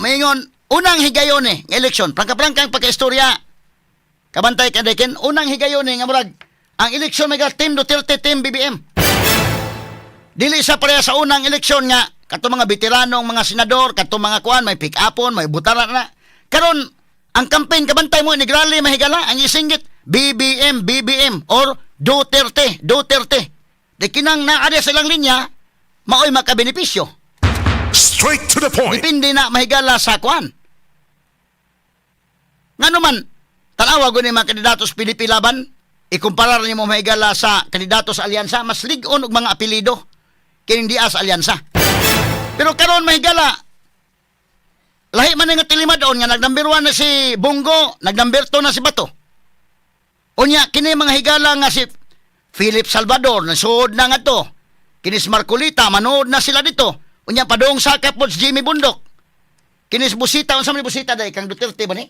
Maingon, unang higayon eh, nga eleksyon, prangka-prangkang pagkaistorya. Kabantay ka dekin, unang higayon eh, nga murag, ang eleksyon may Team Duterte, Team BBM. Dili sa pareha sa unang eleksyon nga, kato mga veteranong mga senador, kato mga kuan, may pick-upon, may butara na. Karon, ang campaign, kabantay mo, nigrally mahigala, ang isinggit, BBM, BBM, or Duterte, Duterte. Di kinang naa sa ilang linya, maoy makabenepisyo. Straight to the point. Depende na mahigala sa kuan. Nga naman, tanawa ko ni mga kandidato sa PDP Laban, ikumpara nimo mahigala sa kandidato sa Alyansa, mas lig-on og mga apelido kining diha sa Alyansa. Pero karon mahigala, lahi man nga tilimadon nga nag number 1 na si Bong Go, nag number 2 na si Bato. Unya, kini mga higala nga si Philip Salvador, nasuod na nga to. Kini si Marcolita, manood na sila dito. Unya, padung sa kapot si Jimmy Bondoc. Kini si Bosita, unsa man ni Bosita day kang Duterte ba ni?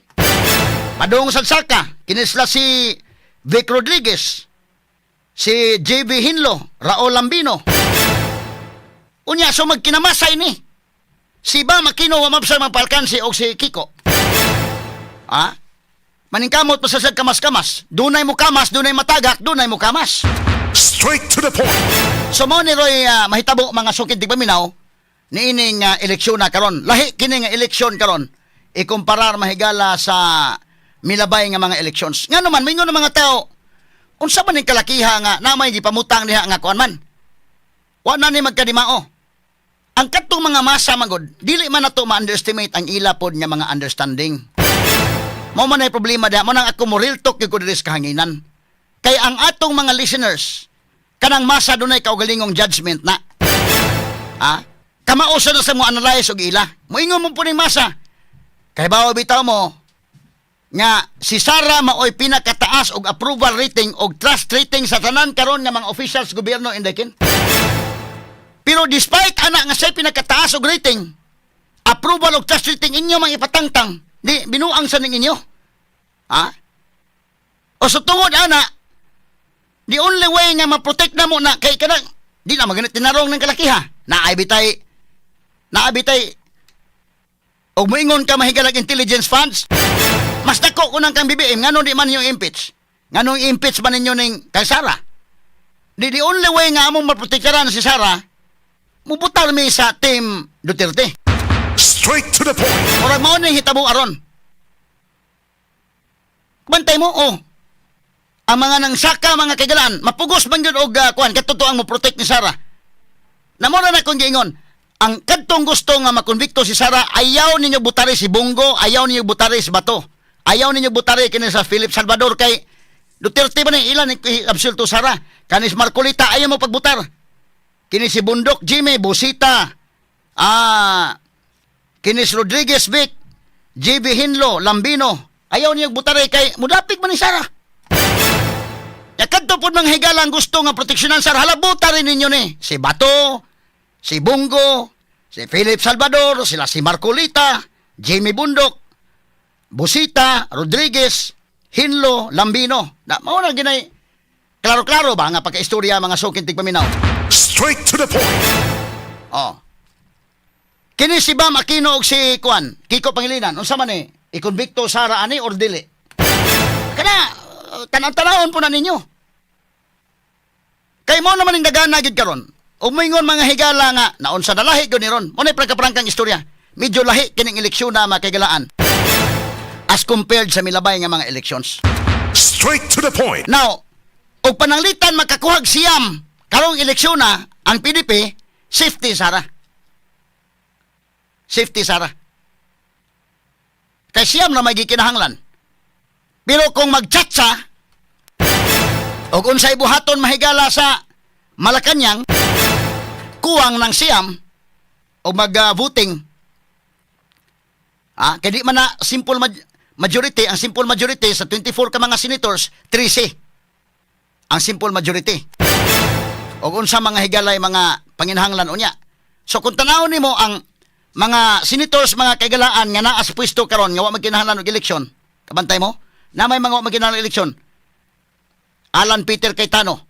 Padung sa Saka, kini sila si Vic Rodriguez, si JB Hinlo, Raul Lambino. Unya, so magkinamasay ni. Si Bam Aquino wa mabsay magpalkansi og si Kiko. Ha? Maningkamot pa sa kamas-kamas. Dunay mo kamas, dunay matagak, dunay mo kamas. Straight to the point. So mo ni Roy mahitabo mga sukid tigpaminaw niining eleksyon na karon. Lahi kini nga eleksyon karon ikumparar mahigala sa milabay nga mga elections. Nga naman mingon ng mga tao, unsa man ning kalakiha nga na may gipamutang diha nga kuan man. Wa na ni magkadimao. Ang kadtong mga masa magod, dili man nato ma-underestimate ang ila pod nga mga understanding. Mao man ay problema diha, mo nang ako mo real talk gyud ko diri sa kahanginan. Kay ang atong mga listeners, kanang masa dunay kaugalingong judgment na. Ha? Kamao sa na sa mo analyze og ila. Moingon mo po ning masa. Kay bawo bitaw mo nga si Sara maoy pinakataas og approval rating og trust rating sa tanan karon nga mga officials gobyerno indekin. Pero despite ana nga siya pinakataas og rating, approval og trust rating inyo mang ipatangtang, di binuang sa ning inyo. Ha? O sa tungod ana, the only way nga ma-protect na mo na kay kanang di na maganit tinarong ng kalakiha. Naay bitay naabitay og moingon ka mahigalag intelligence funds. Mas dako ko nang kang BBM ngano di man yung impeach. Nganong impeach man ninyo ning kay Sara? Di the only way nga among maprotektaran si Sara, mubutar mi sa Team Duterte. Straight to the point. Murag mao ning hitabo aron. Bantay mo, oh. Ang mga nang saka, mga kagalaan, mapugos man yun og kuan, kadto ang mo protect ni Sara. Namora na kong giingon, ang kadtong gusto nga makonbikto si Sara, ayaw ninyo butari si Bong Go, ayaw ninyo butari si Bato. Ayaw ninyo butari kini sa Philip Salvador kay Duterte ba ni ilan ni absulto Sara. Kanis Marcolita ayaw mo pagbutar. Kini si Bondoc Jimmy Bosita. Kinis Rodriguez Vic, JB Hinlo, Lambino. Ayaw niyo butari kay mudapig man ni Sara. Ya kadto pod mga higalang gusto nga proteksyonan Sara, hala butari ninyo ni si Bato, si Bong Go, si Philip Salvador, sila si Marcolita, Jimmy Bondoc, Bosita, Rodriguez, Hinlo, Lambino. Na mao na ginay klaro-klaro ba nga pagka-istorya mga suking tigpaminaw. Straight to the point. Oh. Kini si Bam Aquino og si Kuan, Kiko Pangilinan, unsa man ni? I-convicto Sara ani or dili? Kana tan-tanawon po na ninyo. Kay mo naman ning dagana gid karon. Ug moingon mga higala nga naunsa na lahi gyud ni ron. Mo na prangka-prangkang istorya. Medyo lahi kining eleksyon na makahigalaan as compared sa milabay nga mga elections. Straight to the point. Now, og pananglitan makakuhag siyam karong eleksyon na ang PDP, safety Sara. Safety Sara. Kay siyam na may gikinahanglan. Pero kung magtsatsa og unsay buhaton mahigala sa Malacanang, kuwang ng siyam o mag-voting, kay di man na simple majority, ang simple majority sa 24 ka mga senators, 13 ang simple majority. O unsa mga higalay mga panginahanglan unya. So kung tanawon nimo ang mga senators, mga kaigalaan nga naa sa pwesto karon nga wa magkinahanglan og eleksyon, kabantay mo? Na may mga wa magkinahanglan og eleksyon. Alan Peter Cayetano,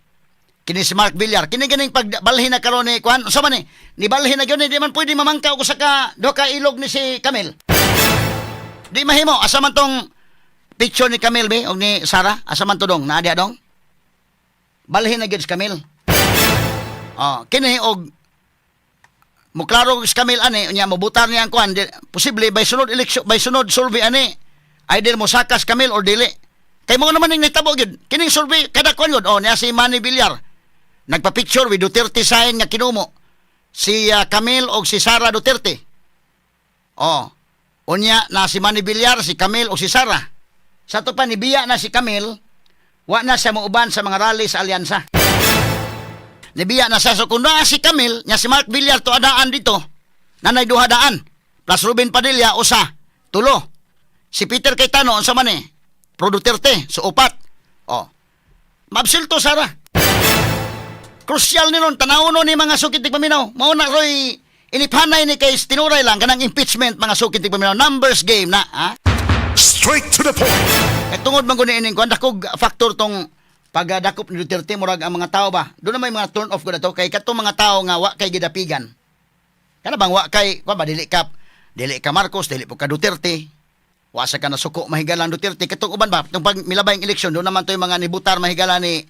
Kini si Mark Villar, kini ganing pagbalhin na karon ni kuan, unsa man ni? Nibalhin na gyud ni, di man pwede mamangka og usa ka duha ka ilog ni si Camille. Di mahimo. Asa man tong picture ni Camille be og ni Sara? Asa man to, dong? Naa diha, dong? Balhin na gyud si Camille. Oh, kini og muklaro si Camille ani, unya mobutar niya ang kuan, di, posible by sunod election, by sunod survey ani, either mosaka si Camille or dili. Kay mo naman ning nahitabo gyud. Kining survey kada kuan gyud, oh, niya si Manny Villar. Nagpa-picture with Duterte sign nga kinumo. Si Camille og si Sara Duterte. Oh. Unya na si Manny Villar, si Camille o si Sara. Sa to pa nibiya na si Camille, wa na siya muuban sa mga rally sa alyansa. Nibiya na siya. So kung naa si Camille, nya si Mark Villar to adaan dito, nanay duha daan. Plus Ruben Padilla, usa. Tulo. Si Peter Cayetano, unsa man eh? Pro Duterte, so upat. Oh. Maabsulto Sara. Crucial ni ron, tanaw no ni, mga sukit paminaw. Mao na roy inipanay ni kay tinuray lang kanang impeachment, mga sukit paminaw. Numbers game na, ha? Straight to the point. Kay tungod man guni ining kuan, dakog factor tong pagdakop ni Duterte, murag ang mga tao ba. Doon na may mga turn off ko na to kay katong mga tao nga wa kay gidapigan. Kana bang wa kay kuan ba, dili ka Marcos, dili po ka Duterte. Wa sa ka nasuko mahigalang Duterte katong uban ba tong pag milabay ang eleksyon, doon naman to yung mga nibutar mahigala ni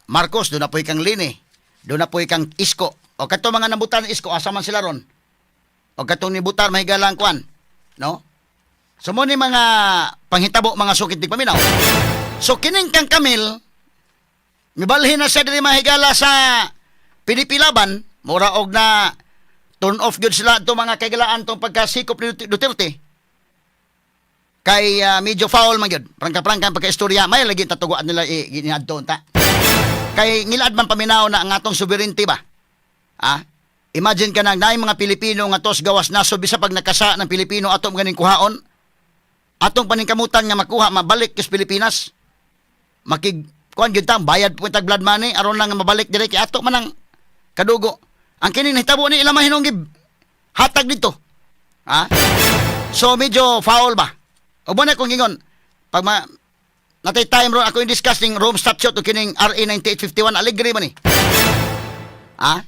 Marcos, doon na po kang Leni. Doon na po kang Isko. O katong mga nabutar ni Isko, asa man sila ron? O katong nibutar mahigalang kuan, no? So mo ni mga panghitabo, mga sukit di paminaw. So kining kang Camille, mibalhin na siya diri mahigala sa PDP Laban, mura og na turn off gyud sila itong mga kaigalaan tong pagkasikop ni Duterte. Kay medyo foul man gyud. Prangka-prangka ang pagkaistorya, may lagi tatuguan nila giniadto ta. Kay ngilad man paminaw na ang atong sovereignty ba? Ah? Imagine ka nang naay mga Pilipino nga tos gawas naso bisa pag nakasa ng Pilipino, ato ganing kuhaon. Atong paningkamutan nga makuha mabalik kis Pilipinas. Makig kuan gyud ta, bayad po tag blood money aron lang nga mabalik dire kay ato man ang kadugo. Ang kini nahitabo ni ila mahinong gib hatag dito. Ha? So medyo foul ba? O na kung ingon pag ma natay time ron ako i-discuss ning Rome Statute o kining RA 9851, aligre man ni. Ha?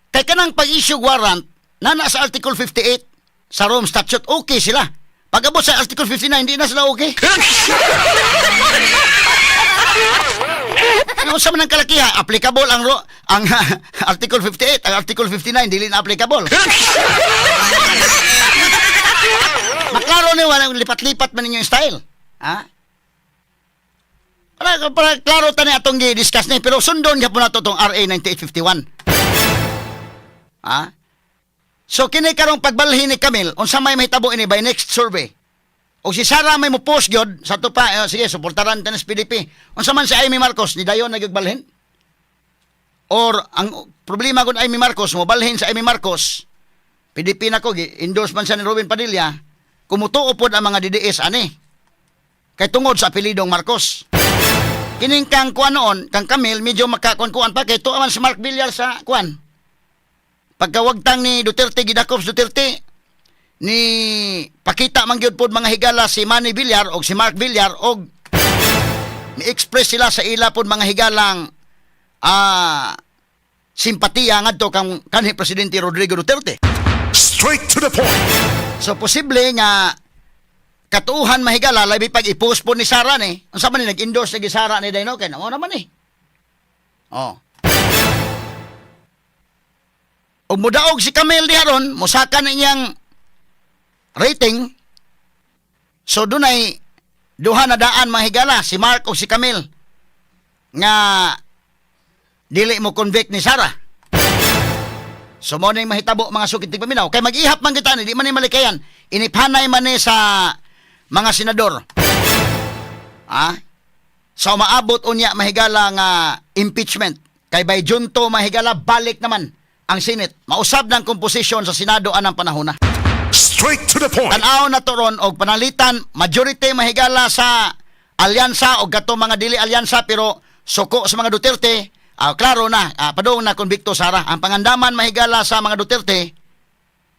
Kay kanang pag-issue warrant nana sa Article 58 sa Rome Statute, okay sila. Pag abot sa Article 59, hindi na sila okay. Yung sa man ang kalakiha, applicable ang Article 58, ang Article 59 dili na applicable. Maklaro ni walang lipat-lipat man ninyo yung style. Ha? Para klaro ta ni atong gi-discuss ni, pero sundon gyapon nato tong RA 9851. Ha? So kini karong pagbalhin ni Camille, unsa may mahitabo ini by next survey? O si Sara may mo post gyud sa to pa, eh, sige, suportaran ta sa PDP. Unsa man si Amy Marcos ni dayon na gyud balhin? Or ang problema kun Amy Marcos, mo balhin sa Amy Marcos, PDP na ko, endorse man siya ni Robin Padilla, kumutuo pod ang mga DDS ani. Kay tungod sa apelidong Marcos. Kining kang kuan noon, kang Camille, medyo makakuan-kuan pa kay tuwa man si Mark Villar sa kuan. Pagkawagtang ni Duterte, gidakop si Duterte, ni pakita man gyud pod mga higala si Manny Villar og si Mark Villar og ni-express sila sa ila pod mga higalang simpatiya ngadto kang kanhi Presidente Rodrigo Duterte. Straight to the point. So posible nga katuuhan mahigala labi pag i-post po ni Sara ni. Unsa man ni nag-endorse ni Sara ni Dino kay namo naman eh. Oh. Ug mudaog si Camille diha ron, mosaka na iyang rating. So dunay duha na daan mahigala, si Mark o si Camille, nga dili mo convict ni Sara. So mo ning mahitabo, mga sukit paminaw kay mag-ihap man kita ni, di man ni malikayan. Inipanay man ni sa mga senador. Ah? So maabot unya mahigala nga impeachment kay by June 2 mahigala balik naman ang Senate. Mausab ng komposisyon sa Senado anang panahon na. Straight to the point. Tan-aw na to ron og panalitan majority mahigala sa alyansa og kato mga dili alyansa pero suko sa mga Duterte, klaro na, padung na konbikto Sara. Ang pangandaman mahigala sa mga Duterte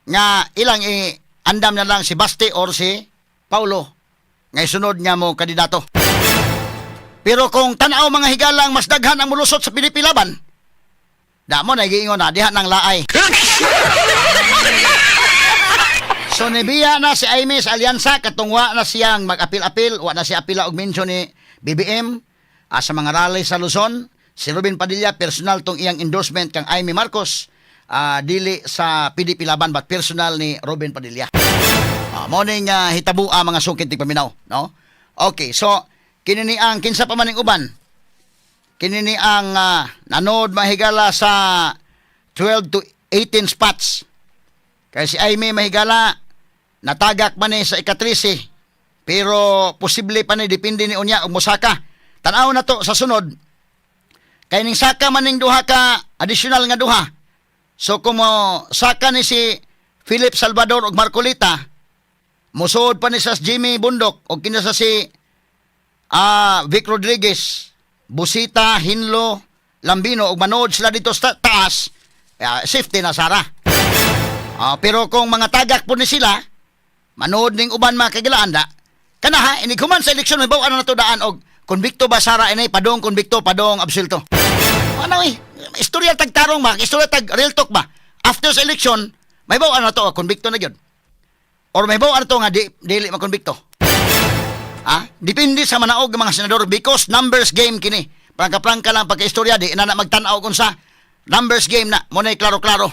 nga ilang i andam na lang si Baste or si Paulo nga isunod nga mo kandidato. Pero kung tanaw, mga higalang, mas daghan ang mulusot sa PDP Laban, damo na giingon na diha nang laay. So nibiya na si Amy sa alyansa katong wa na siyang mag-apil-apil, wa na siya apila og mention ni BBM sa mga rally sa Luzon. Si Robin Padilla, personal tong iyang endorsement kang Imee Marcos, dili sa PDP Laban but personal ni Robin Padilla. Mo ning hitabua, mga sukit tigpaminaw, no? Okay, so kini ni ang kinsa pa man ning uban. Kini ni ang nanood mahigala sa 12 to 18 spots. Kaya si Imee, mahigala, natagak man ni sa ika-13. Pero posible pa ni, depende ni unya og mosaka. Tan-aw na to sa sunod. Kay ning saka man ning duha ka additional nga duha. So kung mo saka ni si Philip Salvador og Marcoleta, musuod pa ni sa Jimmy Bondoc og kina sa si Vic Rodriguez, Bosita, Hinlo, Lambino og manood sila dito sa taas, safety na Sara. Pero kung mga tagak po ni sila, manood ning uban, mga kagilaan da, kana ha, inig human sa eleksyon, may baw ano na to daan og konbikto ba Sara inay, padong konbikto, padong absulto. Ano eh, istorya tag tarong ba, istorya tag real talk ba? After sa eleksyon, may baw ano na to, konbikto na gyud. Or may baw ano to nga di, dili makonbikto. Ah, depende sa manaog ng mga senador because numbers game kini. Prangka-prangka lang pagka-istorya, di na na magtan-aw kung sa numbers game na. Mo na klaro-klaro.